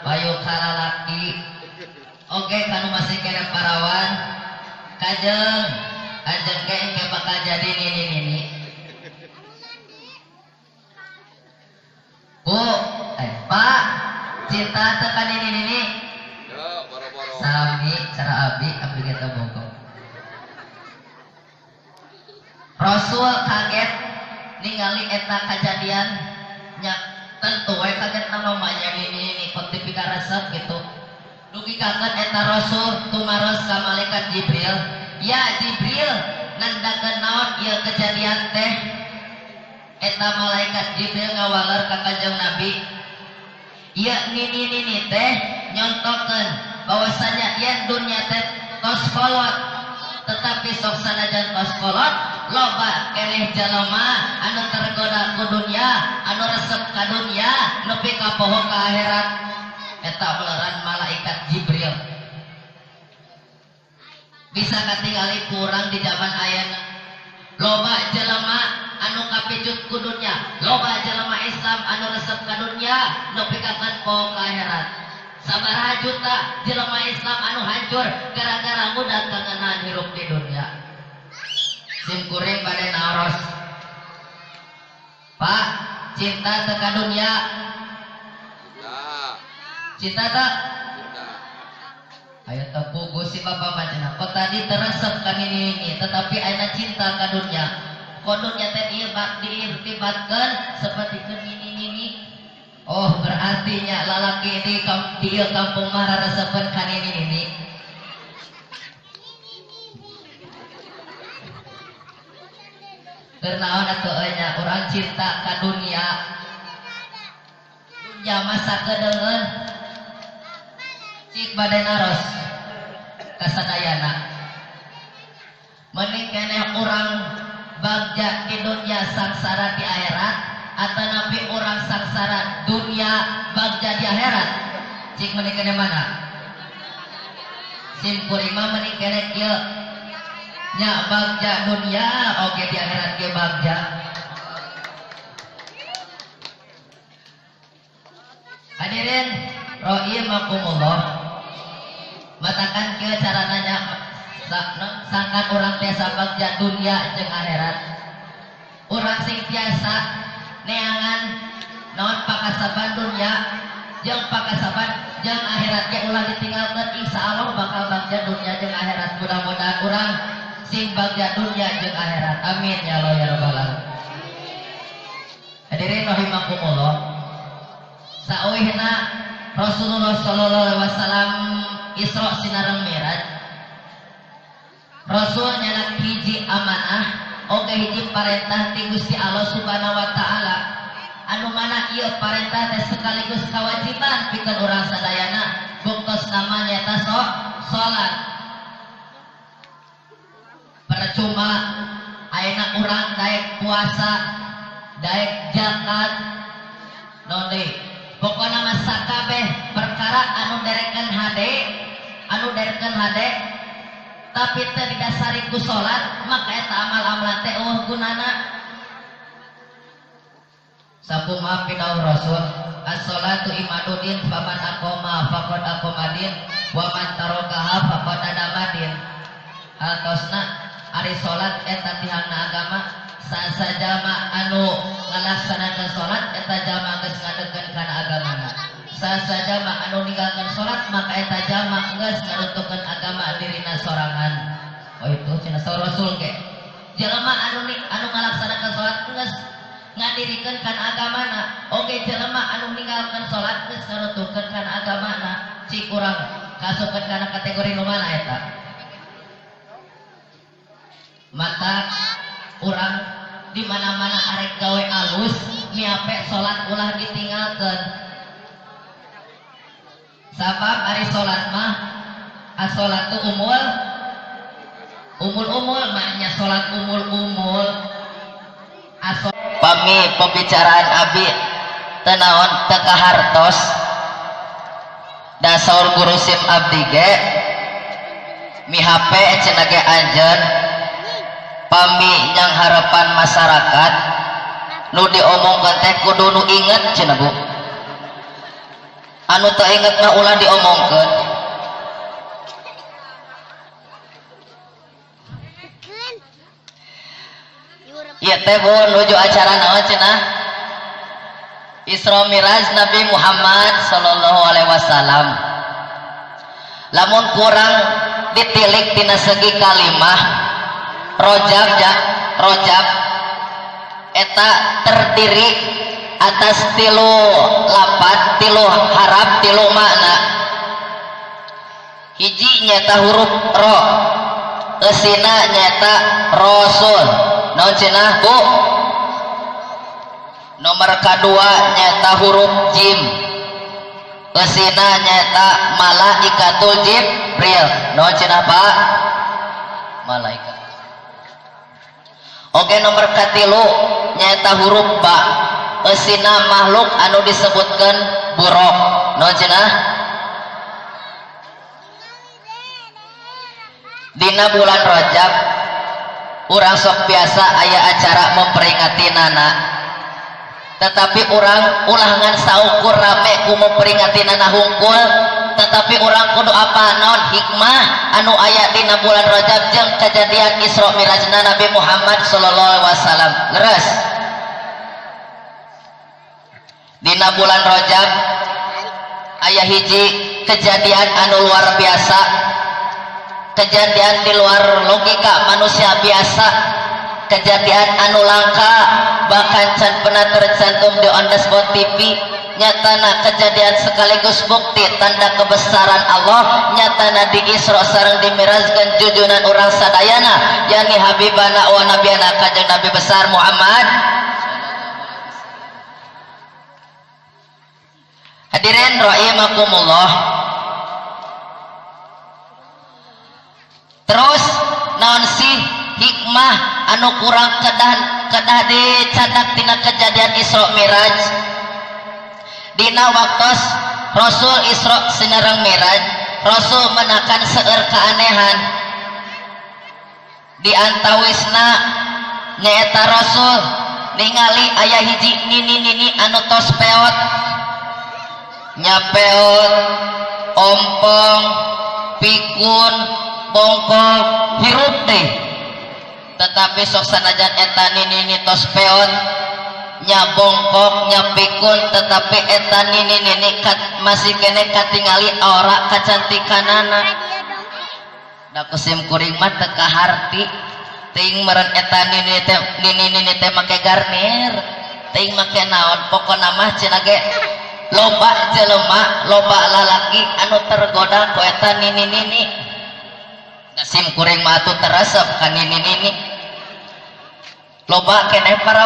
Payu ka lalaki. Oge kanu masih keneh parawan kajeng anjeun ge engke bakal jadi nini-nini. Bu, eh Pak, cinta teu ka nini-nini? Sami cara abi, abdi ge teu bogoh. Rasul kaget ningali eta kajadian nya tentu we kaget nama mah nya nini-nini kok dipikaresep gitu. Dugi kaget eta Rasul tumaros ka malaikat Jibril, "Ya Jibril, nandakeun naon ieu kejadian teh?" Eta malaikat Jibril ngawaler ka Kanjeng Nabi, "Ieu nini-nini teh nyontokeun bahwasanya yen dunya teh tos kolot, tetapi sok sanajan tos kolot loba keneh jalema anu tergoda ku dunya, anu resep ka dunya nepi ka poho ka akhirat." Eta uleran malaikat Jibril. Bisa katingali kurang di zaman ayeuna loba jelema anu kapicut ku dunya, loba jelema Islam anu resep ka dunya nepi ka poho ka akhirat. Sabaraha juta jelema Islam anu hancur gara-gara ngudag kangenan hirup di dunia. Sim kuring bade naros, Pak, cinta teu ka dunya? Cinta tak? Ayo tepugu si bapak macam kok tadi teresep kan ini, tetapi ayeuna cinta ka dunya. Kok dunya teh ieu bak diirtibatkeun seperti ke nini-nini. Oh, berarti nya lalaki di ieu kampung mah raresepeun ka nini-nini. Keur naon atuh euy nya urang cinta ka dunia. Dunya masa kedeungeun. Cik bade naros kasadayana. Mending keneh urang bagja di dunia sangsara di akhirat atau nabi urang sangsara dunia bagja di akhirat. Cik mending keneh mana? Sim kuring mah mending keneh kieu. Nya bagja dunia oge di akhirat ge bagja. Hadirin rahimakumullah. Matakan kieu carana nya sangkan urang tiasa bagja dunia jeung akhirat. Urang sing tiasa neangan naon pakasaban dunia jeung pakasaban jeung akhirat ge ulah ditinggalkeun, insyaallah bakal bagja dunia jeung akhirat. Mudah-mudahan urang sing bagja dunia jeung akhirat. Amin ya Allah ya rabbal alamin. Hadirin rahimakumullah. Sauihna Rasulullah sallallahu alaihi wasallam Isra sinareng Mi'raj, Rasul nyanak hiji amanah oge hiji parentah ti Gusti Allah Subhanahu wa taala, anu mana ieu parentah teh sekaligus kewajiban pikeun urang sadayana, buktos nama nyaeta salat. Percuma ayeuna urang daek puasa, daek zakat, naon deui, pokona mah sakabeh perkara anu derekeun hade, anu derekeun hade tapi teu didasari ku salat, maka eta amal-amalan teh eueuh gunana. Sakumaha pidawuh Rasul, as-salatu imadudin faman aqama faqad aqamadin wa man tarakaha faqad adamadin. Altosna ari salat eta tihangna agama, sasajalma anu ngalaksanakeun salat eta jalma geus ngadegkeun kana agamana. Sasajalma anu ninggalkeun salat maka eta jalma geus ngaruntukeun agama dirina sorangan. Oh itu cenah saur Rasul ge. Jalma anu ngalaksanakeun salat geus ngadirikeun kana agamana. Oge jelema anu ninggalkeun salat geus ngaruntukeun kana agamana. Cik urang kasupkeun kana kategori nu mana eta? Mata urang di mana-mana arek gawe alus miape salat ulah ditinggalkeun. Sabab ari salat mah as-salatu umul umul-umul, maknya salat umul-umul. Asal pami pembicaraan abi teu naon teu kahartos da saur guru sim abdi ge mihape cenah ge anjeun pami nyang harapan masyarakat nu diomongkeun teh kudu nu inget cenah Bu. Anu teu inget mah ulah diomongkeun. Ieu teh Bu nuju acara naon cenah? Isra Miraj Nabi Muhammad sallallahu alaihi wasallam. Lamun kurang ditilik tina segi kalimah rojab ja, rojab eta terdiri atas tilu lapat, tilu harap, tilu makna. Hiji nyata huruf ro, eusina nyata rasul. Naon cenah Bu? Nomor kedua nyata huruf jim, eusina nyata malaikatul jibril. Naon cenah Pak? Malaikat. Oke, nomor katilu nyata huruf ba, eusina makhluk anu disebutkan buruk. Naon cenah? Dina bulan Rajab urang sok biasa aya acara memperingati nana, tetapi urang ulah ngan saukur rame ku memperingati nana hungkul, tetapi urang kudu apa naon hikmah anu aya dina bulan Rajab jeung kejadian Isra Mirajna Nabi Muhammad sallallahu alaihi wasallam. Leres dina bulan Rajab aya hiji kejadian anu luar biasa, kejadian di luar logika manusia biasa, kejadian anu langka bahkan can pernah tercantum di on the spot TV. Nyatana kejadian sekaligus bukti tanda kebesaran Allah, nyatana di Isra sareng dimirajkeun jujunan urang sadayana, yakni habibana wa nabiyana kanjeng Nabi besar Muhammad. Hadirin rahimakumullah. Terus naon sih hikmah anu kurang kedah dicatat tina kejadian Isra Miraj? Dina waktos Rasul Isra sinareng Miraj, Rasul menakan seueur keanehan. Di antawisna nyaeta Rasul ningali aya hiji nini-nini anu tos peot, nyapeot, ompong, pikun, bongkok, hirup deh. Tetapi sok sanajan eta nini-nini tos peot, nya bongkok, nya pikun, tetapi eta nini-nini masih kene katingali aura kacantikanana. Da kusim kuring mah teu kaharti, teuing meureun eta nini-nini teh make garnier, teuing make naon, pokona mah cenah ge loba jelema, loba lalaki anu tergoda ku eta nini-nini. Sim kuring mah atuh teresep ka nini-nini. Loba keneh para